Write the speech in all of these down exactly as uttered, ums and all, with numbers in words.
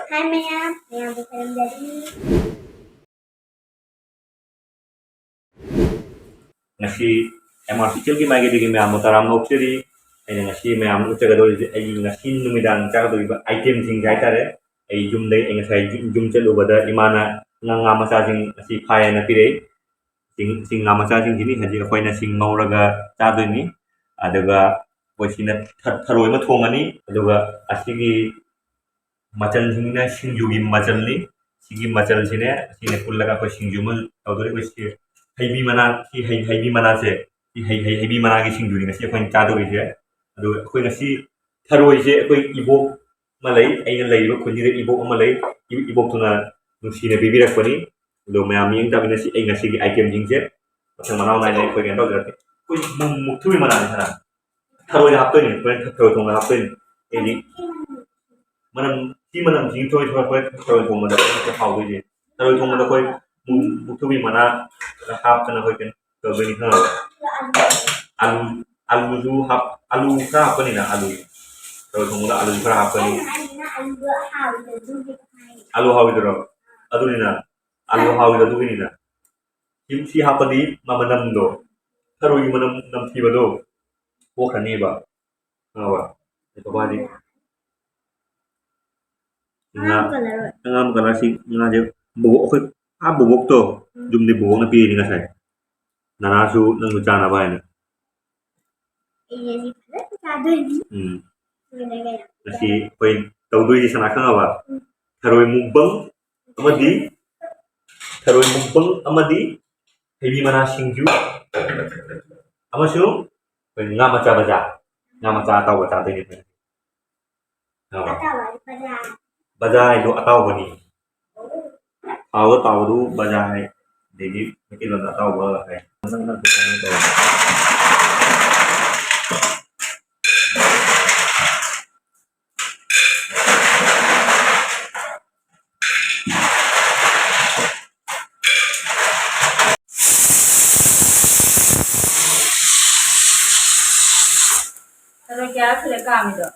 ꯍꯥꯏ ꯃꯌꯥꯝ, ꯃꯌꯥꯝꯕꯨ ꯈꯨꯔꯨꯝꯖꯔꯤ꯫ ꯉꯁꯤ ꯑꯦꯝ ꯑꯥꯔ ꯁꯤ ꯁꯦꯜꯒꯤ ꯃꯥꯏꯀꯩꯗꯒꯤ ꯃꯌꯥꯝꯕꯨ ꯇꯔꯥꯝꯅ ꯑꯣꯛꯆꯔꯤ꯫ ꯑꯩꯅ ꯉꯁꯤ ꯃꯌꯥꯝꯗ ꯎꯠꯆꯒꯗꯧꯔꯤꯁꯦ ꯑꯩꯒꯤ ꯉꯁꯤ ꯅꯨꯃꯤꯗꯥꯡ ꯆꯥꯒꯗꯧꯔꯤꯕ items ꯁꯤꯡꯁꯦ ꯍꯥꯏꯇꯥꯔꯦ꯫ ꯑꯩ ꯌꯨꯝꯗꯒꯤ, ꯑꯩ ꯉꯁꯥꯏ ꯌꯨꯝ, ꯌꯨꯝ ꯆꯠꯂꯨꯕꯗ ꯏꯃꯥꯅ ꯉꯥ, ꯉꯥ ꯃꯆꯥꯁꯤꯡ ꯑꯁꯤ ꯐꯥꯏꯌꯦꯅ ꯄꯤꯔꯛꯏ꯫ ꯁꯤ, ꯁꯤ ꯉꯥ ꯃꯆꯥꯁꯤꯡꯁꯤꯅꯤ ꯍꯧꯖꯤꯛ ꯑꯩꯈꯣꯏꯅ ꯁꯤ ꯉꯧꯔꯒ ꯆꯥꯗꯣꯏꯅꯤ꯫ ꯑꯗꯨꯒ ꯑꯩꯈꯣꯏ ꯁꯤꯅ ꯊ-, ꯊꯔꯣꯏ ꯑꯃ ꯊꯣꯡꯉꯅꯤ꯫ ꯑꯗꯨꯒ ꯑꯁꯤꯒꯤ ꯃꯆꯜꯁꯤꯡꯁꯤꯅ ꯁꯤꯡꯖꯨꯒꯤ ꯃꯆꯜꯅꯤ꯫ ꯁꯤꯒꯤ ꯃꯆꯜꯁꯤꯅꯦ, ꯁꯤꯅ ꯄꯨꯜꯂꯒ ꯑꯩꯈꯣꯏ ꯁꯤꯡꯖꯨ ꯑꯃ ꯇꯧꯗꯣꯔꯤ꯫ ꯑꯩꯈꯣꯏ ꯁꯤ ꯍꯩꯕꯤ ꯃꯅꯥ, ꯁꯤ ꯍꯩ-, ꯍꯩꯕꯤ ꯃꯅꯥꯁꯦ, ꯁꯤ ꯍꯩ-, ꯍꯩ-, ꯍꯩꯕꯤ ꯃꯅꯥꯒꯤ ꯁꯤꯡꯖꯨꯅꯤ ꯉꯁꯤ ꯑꯩꯈꯣꯏꯅ ꯆꯥꯗꯧꯔꯤꯁꯦ꯫ ꯑꯗꯨꯒ ꯑꯩꯈꯣꯏ ꯉꯁꯤ ꯊꯔꯣꯏꯁꯦ ꯑꯩꯈꯣꯏ ꯏꯕꯣꯛ ꯑꯃ ꯂꯩ, ꯑꯩꯅ ꯂꯩꯔꯤꯕ ꯈꯨꯟꯁꯤꯗ ꯏꯕꯣꯛ ꯑꯃ ꯂꯩ, ꯏ-, ꯏꯕꯣꯛꯇꯨꯅ ꯅꯨꯡꯁꯤꯅ ꯄꯤꯕꯤꯔꯛꯄꯅꯤ꯫ ꯑꯗꯣ ꯃꯌꯥꯝ ꯌꯦꯡ ꯇꯥꯃꯤꯟꯅꯁꯤ ꯑꯩ ꯉꯁꯤꯒꯤ item ꯁꯤꯡꯁꯦ꯫ ꯃꯊꯪ ꯃꯅꯥꯎ ꯅꯥꯏꯅ ꯑꯩꯈꯣꯏ ꯀꯩꯅꯣ ꯇꯧꯖꯔꯛꯀꯦ꯫ ꯑꯩꯈꯣꯏ ꯃꯨ-, ꯃꯨꯛꯊ꯭ꯔꯨꯕꯤ ꯃꯅꯥꯅꯤ ꯈꯔ꯫ ꯊꯔꯣꯏꯗ ꯍꯥꯞꯇꯣꯏꯅꯤ, ꯍꯣꯔꯦꯟ ꯊꯔꯣꯏ ꯊꯣꯡꯕꯗ ꯍꯥꯞꯇꯣꯏꯅꯤ꯫ ꯑꯩꯗꯤ ꯃꯅꯝ, ꯁꯤ ꯃꯅꯝꯁꯤꯒꯤ ꯊꯣꯏ ꯊꯣꯏ ꯍꯣꯔꯦꯟ ꯊꯔꯣꯏ ꯊꯣꯡꯕꯗ ꯍꯥꯎꯗꯣꯏꯁꯦ꯫ ꯊꯔꯣꯏ ꯊꯣꯡꯕꯗ ꯑꯩꯈꯣꯏ ꯃꯨ-, ꯃꯨꯛꯊ꯭ꯔꯨꯕꯤ ꯃꯅꯥ ꯍꯥꯞꯇꯅ ꯑꯩꯈꯣꯏ ꯀꯩꯅꯣ ꯇꯧꯗꯣꯏꯅꯤ ꯈꯪꯉꯕ? ꯑꯂꯨ, ꯑꯂꯨꯁꯨ ꯍꯥꯞ-, ꯑꯂꯨ ꯈꯔ ꯍꯥꯞꯄꯅꯤꯅ ꯑꯂꯨ꯫ ꯊꯔꯣꯏ ꯊꯣꯡꯕꯗ ꯑꯂꯨ ꯈꯔ ꯍꯥꯞꯄꯅꯤ꯫ ꯑꯩꯅ ꯍꯥꯏꯁꯤꯅ ꯑꯂꯨꯗꯣ ꯍꯥꯎꯋꯤꯗꯣ ꯑꯗꯨꯒꯤ ꯍꯥꯏ꯫ ꯑꯂꯨ ꯍꯥꯎꯋꯤꯗꯨꯔꯣ? ꯑꯗꯨꯅꯤꯅ꯫ ꯑꯂꯨ ꯍꯥꯎꯋꯤꯗꯣ ꯑꯗꯨꯒꯤꯅꯤꯅ꯫ ꯁꯤ, ꯁꯤ ꯍꯥꯞꯄꯗꯤ ꯃ-, ꯃꯅꯝꯗꯣ, ꯊꯔꯣꯏꯒꯤ ꯃꯅꯝ ꯅꯝꯊꯤꯕꯗꯣ ꯀꯣꯛꯈ꯭ꯔꯅꯦꯕ꯫ ꯈꯪꯉꯕ? ꯑꯗꯨ ꯕꯕꯥꯗꯤ ꯉꯥ, ꯑꯉꯥꯡꯕ colour ꯑꯣꯏ꯫ ꯑꯉꯥꯡꯕ colour ꯁꯤ ꯉꯥꯁꯦ ꯕꯣꯕꯣꯛ, ꯑꯩꯈꯣꯏ ꯑꯥ ꯕꯣꯕꯣꯛꯇꯣ, ꯎꯝ꯫ ꯌꯨꯝꯗꯤ ꯕꯣꯕꯣꯛꯅ ꯄꯤꯔꯤꯅꯤ ꯉꯁꯥꯏ꯫ ꯅꯅꯥꯁꯨ ꯅꯪꯁꯨ ꯆꯥꯅꯕ ꯍꯥꯏꯅ꯫ ꯑꯩ ꯉꯁꯤ ꯐꯖꯅ ꯆꯥꯗꯣꯏꯅꯤ꯫ ꯎꯝ꯫ ꯑꯗꯨꯅ ꯀꯩꯅꯣ? ꯉꯁꯤ ꯑꯩꯈꯣꯏ ꯇꯧꯗꯣꯏꯁꯤ ꯁꯅꯥ ꯈꯪꯉꯕ? ꯎꯝ꯫ ꯊꯔꯣꯏ mukbang ꯑꯃꯗꯤ, ꯊꯔꯣꯏ mukbang ꯑꯃꯗꯤ ꯍꯩꯕꯤ ꯃꯅꯥ ꯁꯤꯡꯖꯨ ꯑꯃꯁꯨꯡ ꯑꯩꯈꯣꯏ ꯉꯥ ꯃꯆꯥ ꯕꯖꯥ, ꯉꯥ ꯃꯆꯥ ꯑꯇꯥꯎꯕ ꯆꯥꯗꯣꯏꯅꯦ ꯑꯩꯈꯣꯏ꯫ ꯈꯪꯉꯕ? ꯑꯇꯥꯎꯕ ꯍꯥꯏꯗꯤ ꯕꯖꯥ꯫ ꯕꯖꯥ ꯍꯥꯏꯗꯣ ꯑꯇꯥꯎꯕꯅꯤ꯫ ꯊꯥꯎꯗ ꯇꯥꯎꯕꯗꯨ ꯕꯖꯥ ꯍꯥꯏ꯫ ꯑꯗꯒꯤ ꯃꯩꯇꯩꯂꯣꯟꯗ ꯑꯇꯥꯎꯕ ꯍꯥꯏ꯫ ꯊꯔꯣꯏ ꯀꯌꯥ ꯁꯨꯔꯦ ꯀꯥꯝꯃꯤꯗꯣ?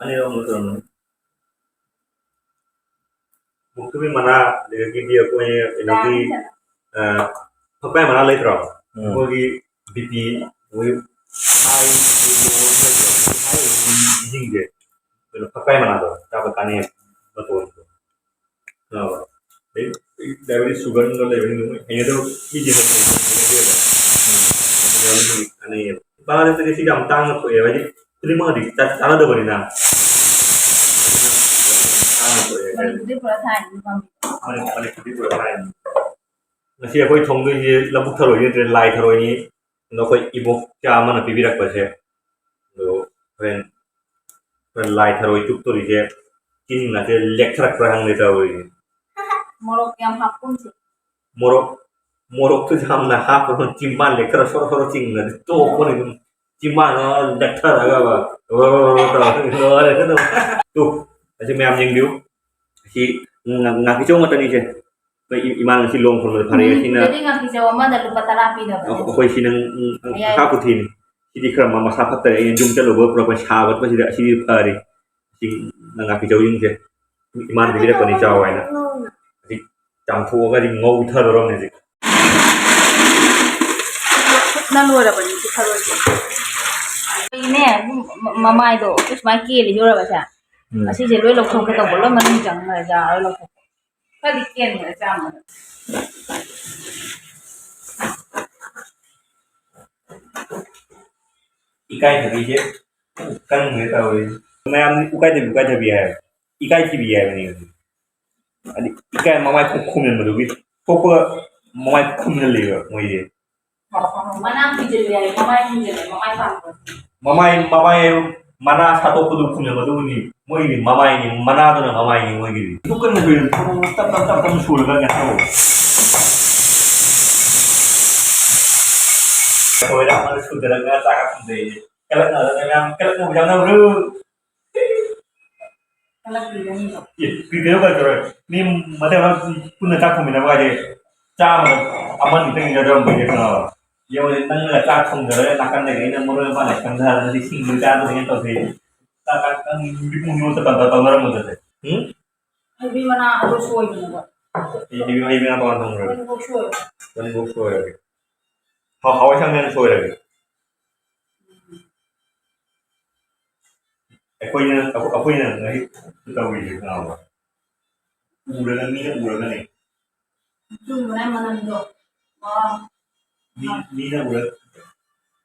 ꯑꯅꯤꯔꯛ ꯑꯍꯨꯝꯂꯛ ꯇꯧꯔꯝꯃꯅꯤ꯫ ꯃꯨꯛꯊ꯭ꯔꯨꯕꯤ ꯃꯅꯥ, ꯑꯗꯒꯤꯗꯤ ꯑꯩꯈꯣꯏ ꯀꯩꯅꯣꯒꯤ, ꯑ, ꯐꯛꯄꯥꯏ ꯃꯅꯥ ꯂꯩꯇ꯭ꯔꯣ? ꯎꯝ꯫ ꯑꯩꯈꯣꯏꯒꯤ BP, ꯑꯩꯈꯣꯏ high, low ꯂꯩꯇ꯭ꯔꯣ? High ꯑꯣꯏꯕ ꯃꯤꯁꯤꯡꯁꯦ ꯀꯩꯅꯣ, ꯐꯛꯄꯥꯏ ꯃꯅꯥꯗꯣ ꯆꯥꯕ ꯀꯥꯟꯅꯩꯌꯦꯕ, ꯃꯇꯣꯟꯗꯣ꯫ ꯈꯪꯉꯕ? ꯑꯗꯩ diabetes, sugar ꯅꯨꯡꯒ ꯂꯩꯕ ꯃꯤꯗꯣ ꯃꯣꯏ ꯍꯩꯅꯗꯕ ꯃꯤꯗꯤ ꯍꯩꯅꯗꯦꯕ꯫ ꯎꯝ꯫ ꯑꯗꯨꯅ ꯃꯣꯏ ꯀꯥꯟꯅꯩꯌꯦꯕ꯫ ꯕꯪꯒ꯭ꯂꯥꯗꯦꯁꯇꯗꯤ ꯁꯤ ꯌꯥꯝ ꯇꯥꯡꯅ ꯊꯣꯛꯑꯦꯕ, ꯍꯥꯏꯗꯤ ꯐꯤꯂꯝ ꯑꯃꯗꯤ ꯆꯥ-, ꯆꯥꯟꯅꯗꯕꯅꯤꯅ꯫ ꯑꯗꯨꯅ ꯇꯥꯡꯅ ꯊꯣꯛꯑꯦ ꯍꯥꯏꯇꯥꯔꯦ꯫ ꯃꯅꯤꯄꯨꯔꯗꯤ ꯄꯨꯔꯥ ꯊꯥꯏꯅꯤ ꯄꯥꯝꯃꯤ꯫ ꯃꯅꯤ-, ꯃꯅꯤꯄꯨꯔꯗꯤ ꯄꯨꯔꯥ ꯊꯥꯏꯅꯤ꯫ ꯉꯁꯤ ꯑꯩꯈꯣꯏ ꯊꯣꯡꯗꯣꯏꯁꯦ ꯂꯧꯕꯨꯛ ꯊꯔꯣꯏ ꯅꯠꯇ꯭ꯔꯦ, ꯂꯥꯏ ꯊꯔꯣꯏꯅꯤ꯫ ꯑꯗꯣ ꯑꯩꯈꯣꯏ ꯏꯕꯣꯛꯆꯥ ꯑꯃꯅ ꯄꯤꯕꯤꯔꯛꯄꯁꯦ꯫ ꯑꯗꯣ ꯍꯣꯔꯦꯟ, ꯍꯣꯔꯦꯟ ꯂꯥꯏ ꯊꯔꯣꯏ ꯆꯨꯞꯇꯣꯔꯤꯁꯦ ꯆꯤꯟꯒꯁꯦ ꯂꯦꯛꯊꯔꯛꯄ꯭ꯔꯥ ꯈꯪꯗꯦ ꯇꯧꯔꯤꯁꯦ꯫ ꯃꯣꯔꯣꯛ ꯌꯥꯝ ꯍꯥꯞꯀꯨꯝꯁꯦ꯫ ꯃꯣꯔꯣꯛ, ꯃꯣꯔꯣꯛꯇꯨ ꯌꯥꯝꯅ ꯍꯥꯞꯄꯗꯨꯅ ꯆꯤꯝꯕꯥꯟ ꯂꯦꯛꯊꯔ ꯁꯣꯔꯣ ꯁꯣꯔꯣ ꯆꯤꯡꯉꯗꯤ ꯇꯣꯛꯄꯅꯤ ꯑꯗꯨꯝ꯫ ꯆꯤꯝꯕꯥꯟꯗ ꯂꯦꯛꯊꯔꯒꯕ ꯇꯧꯔ ꯂꯣꯏꯔꯦ ꯑꯗꯨꯝ꯫ ꯇꯨ, ꯑꯁꯤ ꯃꯌꯥꯝ ꯌꯦꯡꯕꯤꯌꯨ꯫ ꯑꯁꯤ ꯉꯥ-, ꯉꯥꯀꯤꯆꯧ ꯉꯥꯛꯇꯅꯤꯁꯦ꯫ ꯑꯩꯈꯣꯏ ꯏ-, ꯏꯃꯥꯅ ꯉꯁꯤ ꯂꯣꯡ ꯈꯣꯡꯕꯗ ꯐꯥꯔꯛꯑꯦ꯫ ꯁꯤꯅ ꯃꯅꯤꯄꯨꯔꯗꯗꯤ ꯉꯥꯀꯤꯆꯧ ꯑꯃꯗ ꯂꯨꯄꯥ ꯇꯔꯥ ꯄꯤꯗꯕꯅꯦ꯫ ꯑꯩꯈꯣꯏ ꯁꯤꯅ, ꯎꯝ, ꯎꯝ, ꯌꯥꯏ꯫ ꯈꯥ ꯄꯨꯊꯤꯅꯤ꯫ ꯁꯤꯗꯤ ꯈꯔ ꯃ-, ꯃꯁꯥ ꯐꯠꯇꯔꯦ꯫ ꯑꯩꯅ ꯌꯨꯝ ꯆꯠꯂꯨꯕ ꯄꯨꯔꯛꯄ ꯁꯥꯒꯠꯄꯁꯤꯗ ꯑꯁꯤꯗꯤ ꯐꯔꯤ꯫ ꯁꯤ ꯅꯪ ꯉꯥꯀꯤꯆꯧꯁꯤꯡꯁꯦ ꯏꯃꯥꯅ ꯄꯤꯕꯤꯔꯛꯄꯅꯤ, ꯆꯥꯎ ꯍꯥꯏꯅ꯫ ꯍꯧꯖꯤꯛ ꯆꯥꯝꯊꯣꯛꯑꯒ ꯍꯧꯖꯤꯛ ꯉꯧꯊꯗꯧꯔꯕꯅꯤ ꯍꯧꯖꯤꯛ꯫ ꯐꯨꯠꯅ ꯂꯣꯏꯔꯕꯅꯤ ꯁꯤ ꯊꯔꯣꯏꯁꯦ꯫ ꯑꯩꯅꯦ, ꯃ-, ꯃꯃꯥꯏꯗꯣ ꯁꯨꯃꯥꯏꯅ ꯀꯦꯜꯂꯤ ꯌꯧꯔꯕꯁꯦ꯫ ꯎꯝ꯫ ꯑꯁꯤꯁꯦ ꯂꯣꯏ ꯂꯧꯊꯣꯛꯀꯦ ꯇꯧꯕ, ꯂꯣꯏ ꯃꯅꯨꯡ ꯆꯪꯈ꯭ꯔꯦ, ꯌꯥꯔꯣꯏ ꯂꯧꯊꯣꯛꯄ꯫ ꯈꯔꯗꯤ ꯀꯦꯟꯈ꯭ꯔꯦ ꯆꯥꯝꯕꯗ꯫ ꯏꯀꯥꯏꯊꯕꯤꯁꯦ ꯀꯟꯈ꯭ꯔꯦ ꯇꯧꯔꯤꯁꯦ꯫ ꯃꯌꯥꯝꯗꯤ ꯎꯀꯥꯏꯊꯕꯤ, ꯎꯀꯥꯏꯊꯕꯤ ꯍꯥꯏ, ꯏꯀꯥꯏ ꯊꯤꯕꯤ ꯍꯥꯏꯕꯅꯤ꯫ ꯍꯥꯏꯗꯤ ꯏꯀꯥꯏ ꯃꯃꯥꯏ ꯈꯨꯝ-, ꯈꯨꯝꯖꯤꯟꯕꯗꯨꯒꯤ ꯊꯣꯛꯄꯒ ꯃꯃꯥꯏ ꯈꯨꯝꯖꯤꯜꯂꯦꯕ ꯃꯣꯏꯁꯦ꯫ ꯃꯅꯥ ꯈꯨꯝꯖꯤꯜꯂꯦ ꯍꯥꯏꯌꯦ, ꯃꯃꯥꯏ ꯈꯨꯝꯖꯤꯜꯂꯦ, ꯃꯃꯥꯏ ꯄꯥꯛꯄ꯫ ꯃꯃꯥꯏ, ꯃꯃꯥꯏ ꯃꯅꯥ ꯁꯥꯠꯇꯣꯛꯄꯗꯨ ꯈꯨꯝꯖꯤꯟꯕꯗꯨꯕꯨꯅꯤ ꯃꯣꯏꯒꯤꯗꯤ ꯃꯃꯥꯏꯅꯤ, ꯃꯅꯥꯗꯨꯅ ꯃꯃꯥꯏꯅꯤ ꯃꯣꯏꯒꯤꯗꯤ꯫ ꯑꯗꯨ ꯀꯟꯅ ꯁꯨꯔꯦ, ꯇꯞ ꯇꯞ ꯇꯞ ꯇꯞꯅ ꯁꯨꯔꯒ ꯀꯩꯅꯣ ꯇꯧ꯫ ꯂꯣꯏꯔꯦ, ꯑꯃꯅ ꯁꯨꯗꯔꯒ ꯆꯥꯛ ꯈꯨꯝꯖꯩꯌꯦ꯫ ꯀꯂꯛꯅꯗꯅ ꯃꯌꯥꯝ ꯀꯂꯛꯅꯕ ꯌꯥꯎꯅꯕ꯭ꯔꯣ? ꯀꯂꯛꯄꯤꯒꯅꯤꯕ꯫ ꯑꯦ, ꯀꯩ-, ꯀꯩꯅꯣ ꯀꯩ ꯇꯧꯔꯦ? ꯃꯤ ꯃꯇꯩ ꯃꯅꯥꯎ ꯄꯨꯟꯅ ꯆꯥꯛ ꯊꯣꯡꯃꯤꯟꯅꯕ ꯍꯥꯏꯁꯦ ꯆꯥꯝꯃꯗ ꯑꯃꯅꯤ ꯈꯛꯇꯪ ꯌꯥꯎꯔꯝꯕꯩꯅꯦ, ꯈꯪꯉꯕ? ꯌꯦꯡꯉꯨꯅꯦ, ꯅꯪꯅ ꯆꯥꯛ ꯊꯣꯡꯗꯔꯒ ꯅꯥꯀꯟꯗꯒꯤ ꯑꯩꯅ ꯃꯔꯣꯏ ꯃꯄꯥꯡ ꯂꯩꯁꯟꯊꯗꯅ ꯁꯤꯡꯖꯨ ꯆꯥꯗꯣꯏꯅꯦ ꯇꯧꯗꯣꯏꯁꯦ꯫ ꯇꯥ-, ꯇꯥ-, ꯇꯥ-, ꯃꯤꯄꯨꯝ ꯈꯨꯗꯤꯡꯃꯛꯇ ꯇꯥ-, ꯇꯥ-, ꯇꯥꯟꯅꯔꯝꯕꯗꯨꯗꯤ꯫ ꯎꯝ? ꯍꯩꯕꯤ ꯃꯅꯥ ꯑꯗꯨ ꯁꯣꯏꯕꯅꯦꯕ꯫ ꯍꯩꯕꯤ, ꯍꯩꯕꯤ ꯃꯅꯥ ꯇꯣꯉꯥꯟ ꯊꯝꯈ꯭ꯔꯒꯦ꯫ ꯃꯅꯤꯄꯨꯔ ꯁꯣꯏꯕ꯫ ꯃꯅꯤꯄꯨꯔ ꯁꯣꯏꯔꯒꯦ꯫ ꯍ-, ꯍꯋꯥꯏ ꯑꯁꯥꯡꯕꯤ ꯍꯥꯟꯅ ꯁꯣꯏꯔꯒꯦ꯫ ꯑꯩꯈꯣꯏꯅ, ꯑꯩꯈꯣꯏꯅ ꯉꯁꯤ ꯇꯧꯔꯤꯁꯦ ꯈꯪꯉꯕ? ꯎꯔꯒ, ꯃꯤꯅ ꯎꯔꯒꯅꯦ꯫ ꯆꯨꯝꯕꯅꯦ ꯃꯅꯝꯗꯣ꯫ ꯋꯥ꯫ ꯃꯤ-, ꯃꯤꯅ ꯎꯔ-,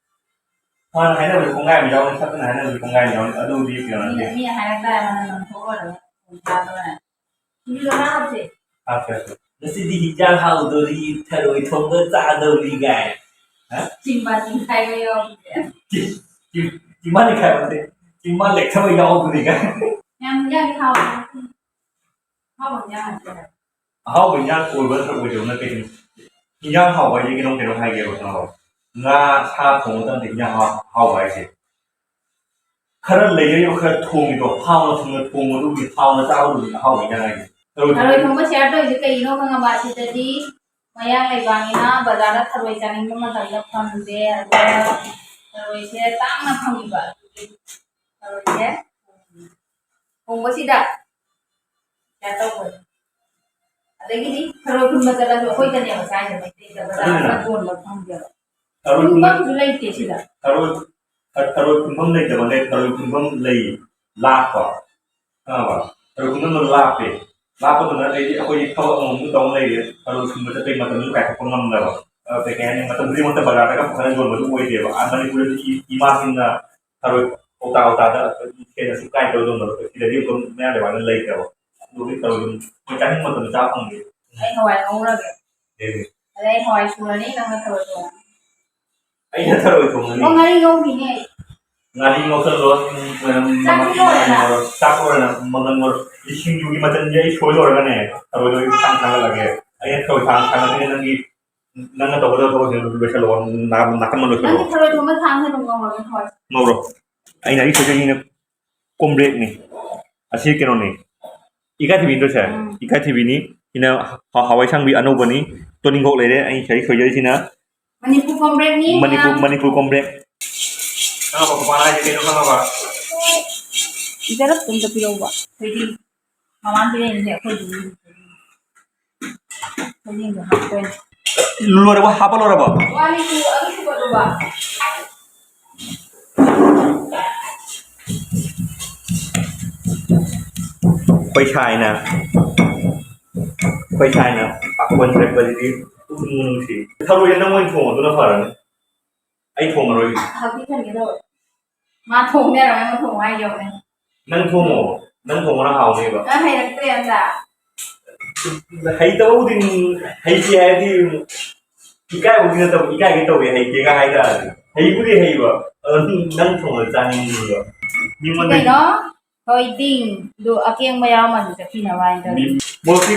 ꯐꯅ ꯍꯥꯏꯅꯕꯗꯤ ꯀꯣꯡꯒꯥꯏ ꯑꯃ ꯌꯥꯎꯅꯤ, ꯐꯠꯇꯅ ꯍꯥꯏꯅꯕꯗꯤ ꯀꯣꯡꯒꯥꯏ ꯑꯃ ꯌꯥꯎꯅꯤ, ꯑꯗꯨꯗꯤ ꯀꯩꯅꯣ ꯅꯠꯇꯦ꯫ ꯃꯤꯅ, ꯃꯤꯅ ꯍꯥꯏꯔꯛꯇꯥꯔꯦ ꯃꯅꯝ ꯅꯝꯊꯣꯛꯑꯣꯏ꯫ ꯍꯥꯞꯄꯦ, ꯍꯥꯞꯄꯦ꯫ ꯉꯁꯤꯗꯤ ꯍꯤꯟꯖꯥꯡ ꯍꯥꯎꯗꯣꯔꯤ, ꯊꯔꯣꯏ ꯊꯣꯡꯕ ꯆꯥꯗꯧꯔꯤ ꯀꯥꯏ꯫ ꯍꯥ? ꯆꯤꯡꯕ ꯆꯤꯡꯈꯥꯏꯕ ꯌꯥꯎꯕꯅꯦ꯫ ꯆꯤ-, ꯆꯤ-, ꯆꯤꯝꯕꯥꯟ ꯅꯤꯡꯈꯥꯏꯕ ꯅꯠꯇꯦ, ꯆꯤꯝꯕꯥꯟ ꯂꯦꯛꯊꯕ ꯌꯥꯎꯕꯅꯤ ꯀꯥꯏ꯫ ꯌꯥꯝ ꯍꯤꯟꯖꯥꯡꯗꯤ ꯍꯥꯎꯕꯅꯦ꯫ ꯑꯍꯥꯎꯕ ꯍꯤꯟꯖꯥꯡ ꯉꯥꯛꯇꯅꯦ꯫ ꯑꯍꯥꯎꯕ ꯍꯤꯟꯖꯥꯡ ꯑꯣꯏꯕ ꯅꯠꯇ꯭ꯔꯒ ꯑꯣꯏꯗꯕ ꯅꯠꯇꯦ ꯀꯩꯅꯣ꯫ ꯍꯤꯟꯖꯥꯡ ꯍꯥꯎꯕ ꯍꯥꯏꯁꯦ ꯀꯩꯅꯣꯝ, ꯀꯩꯅꯣꯝ ꯍꯥꯏꯒꯦꯕ, ꯈꯪꯉꯕ? ꯉꯥ, ꯁꯥ ꯊꯣꯡꯕ ꯃꯇꯝꯗ ꯍꯤꯟꯖꯥꯡ ꯍꯥꯎ-, ꯍꯥꯎꯕ ꯍꯥꯏꯁꯦ꯫ ꯈꯔ ꯂꯩꯔꯒ ꯈꯔ ꯊꯣꯡꯉꯤꯗꯣ, ꯍꯥꯎꯅ ꯊꯨꯝꯅ ꯊꯣꯡꯕꯗꯨꯒꯤ, ꯍꯥꯎꯅ ꯆꯥꯕꯗꯨꯒꯤ ꯑꯍꯥꯎꯕ ꯍꯤꯟꯖꯥꯡ ꯍꯥꯏꯁꯦ꯫ ꯊꯔꯣꯏ ꯊꯣꯡꯕ ꯁꯤꯌꯥꯔ ꯇꯧꯔꯤꯁꯦ ꯀꯩꯒꯤꯅꯣ ꯈꯪꯉꯕ? ꯁꯤꯗꯗꯤ ꯃꯌꯥꯡ ꯂꯩꯕꯥꯛꯅꯤꯅ ꯕꯖꯥꯔꯗ ꯊꯔꯣꯏ ꯆꯥꯅꯤꯡꯕ ꯃꯇꯝꯗ ꯐꯪꯗꯦ, ꯑꯗꯨꯅ ꯊꯔꯣꯏꯁꯦ ꯇꯥꯡꯅ ꯐꯪꯉꯤꯕ꯫ ꯑꯗꯨꯒꯤ ꯊꯔꯣꯏꯁꯦ ꯊꯣꯡꯕꯁꯤꯗ ꯀꯩꯅꯣ ꯇꯧꯕꯅꯦ꯫ ꯑꯗꯒꯤꯗꯤ ꯊꯔꯣꯏ ꯈꯨꯟꯕ ꯆꯠꯂꯁꯨ ꯑꯩꯈꯣꯏꯗꯅꯦꯕ ꯆꯥꯏꯁꯦ, ꯃꯩꯇꯩꯗ ꯕꯖꯥꯔꯗ ꯌꯣꯟꯕ ꯐꯪꯗꯦꯕ꯫ ꯊꯔꯣꯏ ꯈꯨꯟꯕ-, ꯈꯨꯟꯐꯝꯁꯨ ꯂꯩꯇꯦ ꯁꯤꯗ꯫ ꯊꯔꯣꯏ, ꯊ-, ꯊꯔꯣꯏ ꯈꯨꯟꯐꯝ ꯂꯩꯇꯕꯅꯦ, ꯊꯔꯣꯏ ꯈꯨꯟꯐꯝ ꯂꯩ, ꯂꯥꯞꯄ꯫ ꯈꯪꯉꯕ? ꯊꯔꯣꯏ ꯈꯨꯟꯐꯝꯗꯣ ꯂꯥꯞꯄꯦ꯫ ꯂꯥꯞꯄꯗꯨꯅ ꯑꯗꯩꯗꯤ ꯑꯩꯈꯣꯏꯗꯤ ꯊꯕꯛ ꯑꯃꯃꯝꯁꯨ ꯇꯧ ꯂꯩꯔꯦ, ꯊꯔꯣꯏ ꯈꯨꯟꯕ ꯆꯠꯄꯒꯤ ꯃꯇꯝꯁꯨ ꯀꯥꯏꯊꯣꯛꯄ ꯉꯝꯗꯕ꯫ ꯑꯗ ꯀꯩ ꯍꯥꯏꯅꯤ, ꯃꯇꯝ ꯈꯨꯗꯤꯡꯃꯛꯇ ꯕꯖꯥꯔꯗꯒ ꯄꯨꯈꯠꯂ ꯌꯣꯟꯕꯗꯨ ꯑꯣꯏꯗꯦꯕ꯫ ꯑꯥ, ꯃꯅꯤꯄꯨꯔꯗꯗꯤ ꯏꯃꯥꯁꯤꯡꯅ ꯊꯔꯣꯏ ꯀꯧꯇꯥ ꯀꯧꯇꯥꯗ ꯁꯦꯠꯅ ꯁꯨꯛ ꯀꯥꯏꯗꯕ ꯌꯣꯟꯕꯗꯣ ꯁꯤꯗꯗꯤ ꯑꯗꯨꯝ ꯃꯌꯥꯡ ꯂꯩꯕꯥꯛꯅ ꯂꯩꯇꯕ꯫ ꯑꯗꯨꯒꯤ ꯊꯔꯣꯏ ꯑꯗꯨꯝ ꯑꯩꯈꯣꯏ ꯆꯥꯅꯤꯡꯕ ꯃꯇꯝꯗ ꯆꯥ ꯐꯪꯗꯦ꯫ ꯑꯩ ꯍꯋꯥꯏ ꯉꯧꯔꯒꯦ꯫ ꯑꯦ꯫ ꯑꯗꯩ ꯑꯩ ꯍꯋꯥꯏ ꯁꯨꯔꯅꯤ, ꯅꯪꯅ ꯊꯔꯣꯏ ꯊꯣꯡꯉꯣ꯫ ꯑꯩꯅ ꯊꯔꯣꯏ ꯊꯣꯡꯉꯅꯤ꯫ ꯑꯣ, ꯉꯥꯔꯤ ꯉꯧꯈꯤꯅꯦ꯫ ꯉꯥꯔꯤ ꯉꯧꯁꯜꯂꯣ, ꯃꯅꯝ, ꯆꯥꯛ ꯃꯅꯝ, ꯂꯣꯏꯔꯦꯅ? ꯃꯅꯝ ꯃꯔꯣꯏ, ꯆꯥꯛ ꯂꯣꯏꯔꯦꯅ, ꯃꯅꯝ ꯃꯔꯣꯏ꯫ ꯁꯤꯡꯖꯨꯒꯤ ꯃꯆꯜꯁꯦ ꯑꯩ ꯁꯣꯏ ꯂꯣꯏꯔꯒꯅꯦ, ꯊꯔꯣꯏꯗꯣ ꯑꯩ ꯊꯥꯡ ꯊꯥꯡꯒꯠꯂꯒꯦ꯫ ꯑꯩꯅ ꯊꯔꯣꯏ ꯊꯥꯡ ꯊꯥꯡꯒꯠꯂꯒ ꯅꯪꯒꯤ, ꯅꯪꯅ ꯇꯧꯒꯗꯕ ꯊꯕꯛꯁꯤꯡꯗꯣ ꯂꯣꯏꯁꯜꯂꯣ, ꯅꯥ-, ꯅꯥꯀꯟ ꯑꯃ ꯂꯣꯏꯁꯜꯂꯣ꯫ ꯅꯪꯒꯤ ꯊꯔꯣꯏ ꯊꯣꯡꯕ ꯊꯥꯡꯁꯦ ꯑꯗꯨꯝ ꯉꯧꯔꯒꯦ, ꯊꯔꯣꯏ꯫ ꯉꯧꯔꯣ꯫ ꯑꯩꯅ ꯑꯔꯤꯛꯄꯗꯒꯤꯅ ꯀꯣꯝꯕ꯭ꯔꯦꯛꯅꯤ꯫ ꯑꯁꯤ ꯀꯩꯅꯣꯅꯤ꯫ ꯏꯀꯥꯏꯊꯤꯕꯤ ꯅꯠꯇ꯭ꯔꯣ ꯁꯦ? ꯎꯝ꯫ ꯏꯀꯥꯏꯊꯤꯕꯤꯅꯤ꯫ ꯁꯤꯅ ꯍ-, ꯍꯋꯥꯏ ꯑꯁꯥꯡꯕꯤ ꯑꯅꯧꯕꯅꯤ꯫ ꯇꯣꯅꯤꯡꯈꯣꯛ ꯂꯩꯔꯦ꯫ ꯑꯩ ꯉꯁꯥꯏ ꯁꯣꯏꯖꯔꯤꯁꯤꯅ ꯃꯅꯤꯄꯨꯔ ꯀꯣꯝꯕ꯭ꯔꯦꯛꯅꯤ, ꯃꯅꯤꯄꯨꯔ, ꯃꯌꯥꯝ꯫ ꯃꯅꯤꯄꯨꯔ ꯀꯣꯝꯕ꯭ꯔꯦꯛ꯫ ꯈꯪꯉꯕ? ꯄꯥꯄꯥꯅ ꯍꯥꯏꯁꯦ ꯀꯩꯅꯣ ꯈꯪꯉꯕ? ꯏꯖꯔꯞꯇ ꯑꯝꯇ ꯄꯤꯔꯛꯎꯕ꯫ ꯊꯣꯏꯗꯤꯡ ꯃꯃꯥꯡ ꯄꯤꯔꯛꯏꯁꯦ ꯑꯩꯈꯣꯏ ꯊꯣꯏꯗꯤꯡꯗꯣ ꯍꯥꯞꯇꯣꯏꯅꯦ꯫ ꯂꯣꯏꯔꯕ? ꯍꯥꯞꯄ ꯂꯣꯏꯔꯕ? ꯋꯥꯠꯂꯤ, ꯇꯨ ꯑꯗꯨ ꯁꯨꯒꯠꯂꯨꯕ꯫ ꯑꯩꯈꯣꯏ ꯁꯥꯏꯅ, ꯑꯩꯈꯣꯏ ꯁꯥꯏꯅ ꯄꯥꯈꯣꯟ ꯁꯤꯔꯛꯄꯁꯤꯗꯤ ꯄꯨꯛꯅꯤꯡ ꯅꯨꯡꯁꯤ꯫ ꯊꯔꯣꯏꯁꯦ ꯅꯪ ꯑꯣꯏꯅ ꯊꯣꯡꯉꯣ, ꯑꯗꯨꯅ ꯐꯔꯅꯤ꯫ ꯑꯩ ꯊꯣꯡꯉꯔꯣꯏꯒꯦ꯫ ꯍꯥꯛꯇꯤ ꯈꯟꯒꯦ ꯇꯧꯋꯦ꯫ ꯃꯥ ꯊꯣꯡꯕ ꯌꯥꯔꯣꯏ, ꯑꯩꯉꯣꯟꯗ ꯊꯣꯡꯉꯣ ꯍꯥꯏꯒꯦ ꯌꯦꯡꯉꯨꯅꯦ꯫ ꯅꯪ ꯊꯣꯡꯉꯣ, ꯅꯪ ꯊꯣꯡꯕꯅ ꯍꯥꯎꯅꯦꯕ꯫ ꯅꯪ ꯍꯩꯔꯛꯇ꯭ꯔꯦ ꯑꯝꯇ꯫ ꯍꯩꯇꯕꯕꯨꯗꯤ, ꯍꯩꯇꯦ ꯍꯥꯏꯔꯗꯤ ꯏꯀꯥꯏꯕꯕꯨꯗꯤ ꯅꯠꯇꯕ, ꯏꯀꯥꯏꯒꯦ ꯇꯧꯋꯦ, ꯍꯩꯇꯦꯒ ꯍꯥꯏꯇꯥꯔꯗꯤ꯫ ꯍꯩꯕꯨꯗꯤ ꯍꯩꯕ, ꯑꯗꯣ ꯅꯪ ꯊꯣꯡꯕꯗ ꯆꯥꯅꯤꯡꯉꯤꯕ꯫ ꯃꯤꯉꯣꯟꯗ ꯀꯩꯅꯣ? ꯊꯣꯏꯗꯤꯡꯗꯨ ꯑꯀꯦꯡꯕ ꯌꯥꯎꯔꯝꯃꯗꯤ ꯆꯠꯈꯤꯅꯕ ꯍꯥꯏꯅ ꯇꯧꯔꯤ꯫ ꯃꯤ-, ꯃꯣꯔꯣꯛꯇꯤ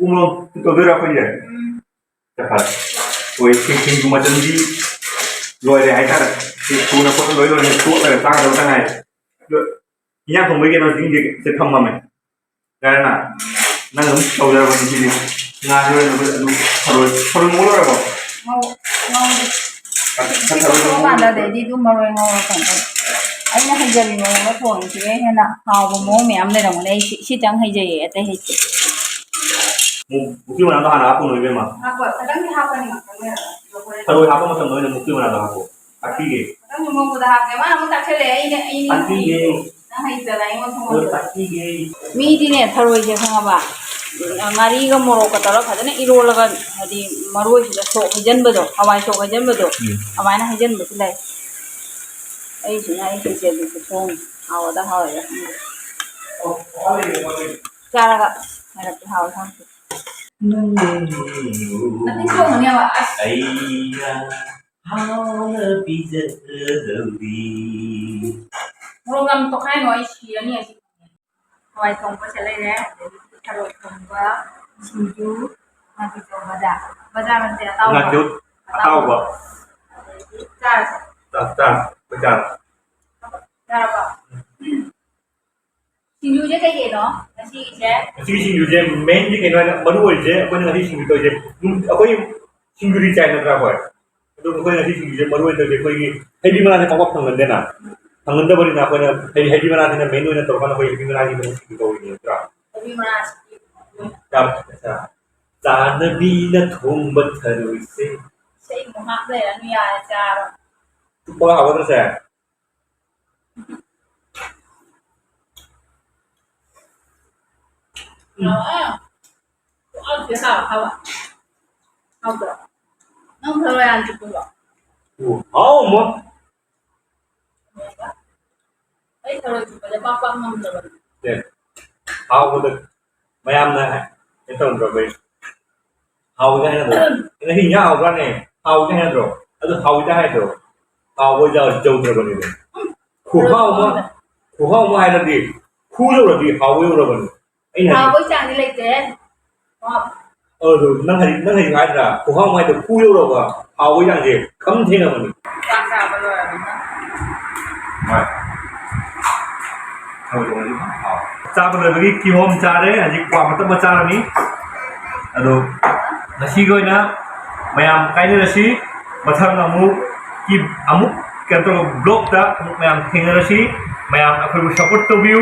ꯎ ꯃꯣꯔꯣꯛ ꯇꯧꯗꯣꯏꯔꯥ ꯑꯩꯈꯣꯏꯁꯦ? ꯎꯝ꯫ ꯆꯠꯈ꯭ꯔꯦ꯫ ꯑꯩꯈꯣꯏ ꯁꯤꯡ-, ꯁꯤꯡꯖꯨ ꯃꯆꯜꯗꯤ ꯂꯣꯏꯔꯦ ꯍꯥꯏꯇꯥꯔꯦ꯫ ꯁꯤ ꯊꯨꯅ ꯈꯣꯠꯅ ꯂꯣꯏ ꯂꯣꯏꯔꯦ, ꯇꯣꯠꯂꯒ ꯆꯥꯒꯗꯕꯇ ꯉꯥꯏꯔꯦ꯫ ꯑꯗꯣ ꯏꯟꯖꯥꯡ ꯊꯣꯡꯕꯒꯤ ꯀꯩꯅꯣꯁꯤꯡꯁꯦ ꯁꯤꯗ ꯊꯝꯃꯝꯃꯦ꯫ ꯌꯥꯔꯦꯅ? ꯅꯪ ꯑꯗꯨꯝ ꯇꯧꯖꯔꯕꯅꯤ ꯁꯤꯗꯤ꯫ ꯉꯥꯁꯦ ꯍꯣꯔꯦꯟ ꯑꯩꯈꯣꯏ ꯑꯗꯨꯝ ꯊꯔꯣꯏ, ꯊꯔꯣꯏ ꯉꯧ ꯂꯣꯏꯔꯕꯣ? ꯉꯧ-, ꯉꯧꯔꯦ꯫ ꯊ-, ꯊ-, ꯊꯔꯣꯏ ꯉꯧ ꯀꯥꯟꯗ ꯑꯗꯩꯗꯤ ꯑꯗꯨꯝ ꯃꯔꯣꯏ ꯉꯧꯔꯀꯥꯟꯗ꯫ ꯑꯩꯅ ꯍꯩꯖꯕꯤ ꯃꯑꯣꯡꯗ ꯊꯣꯡꯉꯤꯁꯤꯒ ꯍꯦꯟꯅ ꯍꯥꯎꯕ ꯃꯑꯣꯡ ꯃꯌꯥꯝ ꯂꯩꯔꯝꯒꯅꯤ꯫ ꯑꯩ ꯁꯤ-, ꯁꯤꯇꯪ ꯍꯩꯖꯩꯌꯦ, ꯑꯇꯩ ꯍꯩꯇꯦ꯫ ꯃꯨ-, ꯃꯨꯛꯀꯤ ꯃꯅꯥꯗꯣ ꯍꯥꯟꯅ ꯍꯥꯞꯄꯨꯅꯣ, ꯏꯕꯦꯝꯃ꯫ ꯍꯥꯞꯄꯣ, ꯈꯤꯇꯪꯗꯤ ꯍꯥꯞꯄꯅꯤ, ꯉꯥꯛꯇꯪ ꯂꯩꯔꯒ꯫ ꯊꯔꯣꯏ ꯍꯥꯞꯄ ꯃꯇꯝꯗ ꯑꯣꯏꯅ ꯃꯨꯛꯀꯤ ꯃꯅꯥꯗꯣ ꯍꯥꯞꯄꯣ꯫ ꯇꯥꯛꯄꯤꯒꯦ꯫ ꯈꯤꯇꯪ ꯃꯨꯟꯕꯗ ꯍꯥꯞꯀꯦ꯫ ꯃꯥꯅ ꯑꯃꯨꯛ ꯇꯥꯛꯁꯜꯂꯛꯑꯦ꯫ ꯑꯩꯅ, ꯑꯩꯅ ꯇꯥꯛꯄꯤꯒꯦ꯫ ꯅꯪ ꯍꯩꯇꯅ ꯑꯩꯉꯣꯟꯗ ꯑꯗꯣ ꯊꯣꯡꯍꯟꯕꯗꯣ꯫ ꯇꯥꯛꯄꯤꯒꯦ꯫ ꯃꯤꯗꯤꯅꯦ, ꯊꯔꯣꯏꯁꯦ ꯈꯪꯉꯕ? ꯉꯥꯔꯤꯒ ꯃꯣꯔꯣꯛꯀ ꯇꯧꯔꯒ ꯐꯖꯅ ꯏꯔꯣꯜꯂꯒ, ꯍꯥꯏꯗꯤ ꯃꯔꯣꯏꯁꯤꯗ ꯁꯣꯛ ꯍꯩꯖꯟꯕꯗꯣ, ꯍꯋꯥꯏ ꯁꯣꯛ ꯍꯩꯖꯟꯕꯗꯣ, ꯎꯝ꯫ ꯑꯗꯨꯃꯥꯏꯅ ꯍꯩꯖꯟꯕꯁꯨ ꯂꯩ꯫ ꯑꯩꯁꯤꯅ ꯑꯩ ꯍꯩꯖꯕꯤ ꯈꯨꯊꯣꯡ꯫ ꯍꯥꯎꯒꯗ꯭ꯔꯥ ꯍꯥꯎꯔꯣꯏꯗ꯭ꯔꯥ ꯈꯪꯗꯦ꯫ ꯆꯥꯔꯒ ꯍꯥꯏꯔꯛꯀꯦ, ꯍꯥꯎꯋꯦ ꯈꯪꯗꯦ꯫ ꯃꯇꯤꯟ ꯆꯣꯡꯉꯅꯦꯕ, ꯑꯁ꯫ ꯑꯩꯅ ꯍꯥꯎꯅ ꯄꯤꯖꯒꯗꯧꯔꯤ꯫ ꯃꯣꯔꯣꯛ ꯌꯥꯝ ꯇꯣꯈꯥꯏꯅꯣ, ꯑꯩ ꯁꯤꯔꯅꯤ ꯑꯁꯤ꯫ ꯍꯋꯥꯏ ꯊꯣꯡꯕꯁꯦ ꯂꯩꯔꯦ, ꯑꯗꯒꯤ ꯊꯔꯣꯏ ꯊꯣꯡꯕ, ꯁꯤꯡꯖꯨ, ꯉꯥꯀꯤꯖꯧ ꯕꯖꯥꯔ꯫ ꯕꯖꯥꯔ ꯅꯠꯇꯦ, ꯑꯇꯥꯎꯕ꯫ ꯉꯥꯀꯤꯖꯧ ꯑꯇꯥꯎꯕ꯫ ꯑꯗꯒꯤ ꯆꯥꯔꯁꯦ꯫ ꯆꯥ-, ꯆꯥꯔꯁꯦ, ꯑꯩꯈꯣꯏ ꯆꯥꯔꯁꯦ꯫ ꯌꯥꯔꯕꯣ? ꯎꯝ꯫ ꯁꯤꯡꯖꯨꯁꯦ ꯀꯩ ꯀꯩꯅꯣ ꯉꯁꯤꯒꯤꯁꯦ? ꯉꯁꯤꯒꯤ ꯁꯤꯡꯖꯨꯁꯦ ꯃꯦꯟꯗꯤ ꯀꯩꯅꯣ ꯍꯥꯏꯗ, ꯃꯔꯨ ꯑꯣꯏꯔꯤꯁꯦ ꯑꯩꯈꯣꯏꯅ ꯉꯁꯤ ꯁꯤꯡꯖꯨ ꯇꯧꯔꯤꯁꯦ, ꯎꯝ, ꯑꯩꯈꯣꯏ ꯁꯤꯡꯖꯨꯗꯤ ꯆꯥꯏ ꯅꯠꯇ꯭ꯔꯥ ꯑꯩꯈꯣꯏ? ꯑꯗꯨ ꯑꯩꯈꯣꯏ ꯉꯁꯤ ꯁꯤꯡꯖꯨꯁꯦ ꯃꯔꯨ ꯑꯣꯏꯅ ꯇꯧꯔꯤꯁꯦ ꯑꯩꯈꯣꯏꯒꯤ ꯍꯩꯕꯤ ꯃꯅꯥꯁꯦ ꯄꯥꯛ ꯄꯥꯛ ꯐꯪꯒꯟꯗꯦꯅ꯫ ꯐꯪꯒꯟꯗꯕꯅꯤꯅ ꯑꯩꯈꯣꯏꯅ ꯍꯩ ꯍꯩꯕꯤ ꯃꯅꯥꯁꯤꯅ ꯃꯦꯟ ꯑꯣꯏꯅ ꯇꯧꯔꯀꯥꯟꯗ ꯑꯩꯈꯣꯏ ꯍꯩꯕꯤ ꯃꯅꯥꯒꯤ ꯃꯅꯨꯡ ꯀꯧꯔꯤꯅꯦ ꯅꯠꯇ꯭ꯔꯥ? ꯍꯩꯕꯤ ꯃꯅꯥꯁꯤꯗꯤ ꯌꯥꯝ ꯆꯥꯅꯕꯤꯅ ꯊꯣꯡꯕ ꯊꯔꯣꯏꯁꯦ꯫ ꯏꯁꯩ ꯑꯃꯨꯛ ꯉꯥꯏꯍꯥꯛ ꯂꯩꯔꯅꯨ, ꯌꯥꯔꯦ, ꯆꯥꯔꯣ꯫ ꯆꯨꯞꯄꯒ ꯍꯥꯎꯒꯗ꯭ꯔꯁꯦ? ꯍꯥꯎ, ꯍꯥꯎ, ꯍꯥꯎ, ꯍꯥꯎ꯫ ꯅꯪ ꯊꯔꯣꯏ ꯍꯥꯟꯅ ꯆꯨꯞꯄꯨꯔꯣ? ꯎ, ꯍꯥꯎ, ꯑꯃ꯫ ꯑꯩ ꯊꯔꯣꯏ ꯆꯨꯞꯄꯁꯦ ꯄꯥꯛ ꯄꯥꯛ ꯉꯝꯗꯕꯅꯦ꯫ ꯑꯦ, ꯍꯥꯎꯕꯗ ꯃꯌꯥꯝꯅ ꯍꯥꯏ-, ꯀꯩꯅꯣ ꯇꯧꯗ꯭ꯔꯕꯩ꯫ ꯍꯥꯎꯕꯗ ꯍꯥꯏꯅꯗ꯭ꯔꯣ? ꯉꯁꯤ ꯏꯟꯖꯥꯡ ꯍꯥꯎꯕ꯭ꯔꯥꯅꯦ? ꯍꯥꯎꯕꯗ ꯍꯥꯏꯅꯗ꯭ꯔꯣ? ꯑꯗꯨ ꯍꯥꯎꯕꯗ ꯍꯥꯏꯗ꯭ꯔꯣ? ꯍꯥꯎꯕ ꯌꯧ-, ꯌꯧꯗ꯭ꯔꯕꯅꯦꯕ꯫ ꯈꯨꯍꯥꯎ ꯑꯃ, ꯈꯨꯍꯥꯎ ꯑꯃ ꯍꯥꯏꯔꯗꯤ ꯈꯨ ꯌꯧꯔꯗꯤ ꯍꯥꯎꯕ ꯌꯧꯔꯕꯅꯤ꯫ ꯑꯩꯅ ꯍꯥꯏꯗꯤ ꯍꯥꯎꯕꯒꯤ ꯆꯥꯡꯗꯤ ꯂꯩꯇꯦꯍꯦ꯫ ꯑꯗꯨ ꯅꯪ ꯍꯧꯖꯤꯛ, ꯅꯪ ꯍꯧꯖꯤꯛ ꯍꯥꯏꯗ꯭ꯔꯥ? ꯈꯨꯍꯥꯎ ꯍꯥꯏꯗꯣ ꯈꯨ ꯌꯧꯔꯕ ꯍꯥꯎꯕꯒꯤ ꯆꯥꯡꯁꯦ ꯈꯝ ꯊꯦꯡꯅꯕꯅꯤ꯫ ꯆꯥꯛ ꯆꯥꯕ ꯂꯣꯏꯔꯕꯅꯤꯅ꯫ ꯍꯣꯏ꯫ ꯊꯔꯣꯏ ꯊꯣꯡꯕꯁꯨ ꯌꯥꯝ ꯍꯥꯎꯋꯦ꯫ ꯆꯥꯕ ꯂꯣꯏꯕꯒꯤ ꯀꯤꯍꯣꯝ ꯆꯥꯔꯦ, ꯍꯧꯖꯤꯛ ꯀ꯭ꯋꯥ ꯃꯇꯞ ꯑꯃ ꯆꯥꯔꯅꯤ꯫ ꯑꯗꯣ ꯉꯁꯤꯒꯤ ꯑꯣꯏꯅ ꯃꯌꯥꯝ ꯀꯥꯏꯅꯔꯁꯤ, ꯃꯊꯪ ꯑꯃꯨꯛ ꯀꯤ-, ꯑꯃꯨꯛ ꯀꯩꯅꯣ ꯇꯧꯕ vlogꯇ ꯑꯃꯨꯛ ꯃꯌꯥꯝ ꯊꯦꯡꯅꯔꯁꯤ꯫ ꯃꯌꯥꯝ ꯑꯩꯈꯣꯏꯕꯨ support ꯇꯧꯕꯤꯌꯨ꯫